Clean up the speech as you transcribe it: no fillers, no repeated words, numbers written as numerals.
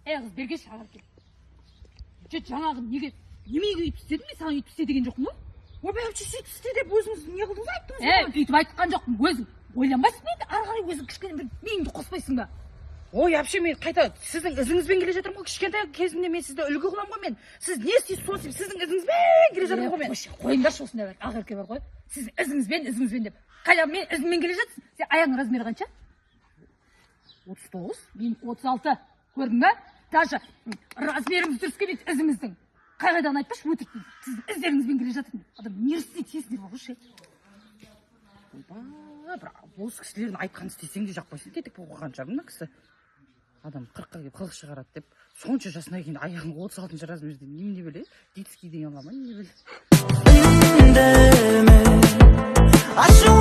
Ей, қыз, бергеші, Ақерке. Жоқ, жаңағы неге, неменеге өйтіп істедің? Мен саған өйтіп істе деген жоқпын ғой. Ойбай, әпше, сөйтіп істе деп өзіңіз не қылдыңыз, айттыңыз. Е, өйтіп айтқан жоқпын. Өзің ойланбайсың ба енді ары қарай? Өзің кішкене бір миыңды қоспайсың ба? Ой, әпше, мен қайта сіздің ізіңізбен келе жатырмын ғой. Кішкентай кезімде мен сізді үлгі қыламын ғой. Мен сіз не істейсіз, соны істеймін, сіздің ізіңізбен келе жатырмын ғой мен. Қойшы, қойыңдаршы осындайлар. Ақерке бар ғой, сіздің ізіңізбен, ізіңізбен деп. Қайда мен ізіммен келе жатсың? Сен аяғыңның размері қанша? 39. Мен 36. Көрдің ба, даже размеріміз дұрыс келмейді ізіміздің. Қай қайдағыны айтпашы өтірік, сіздің іздеріңізбен келе жатырмын деп. Адам не істейді, сенсіңдер бар ғой ше. Ойбай, бір осы кісілердің айтқанын істесең де жақпайсың. Тетік болып қалған шығар мына кісі. Адам 40-қа келіп қылық шығарады деп, сонша жасына келгенде аяғың 36-размерде немене біле, детский деген ала ма, не біле. Үндеме. Ашу.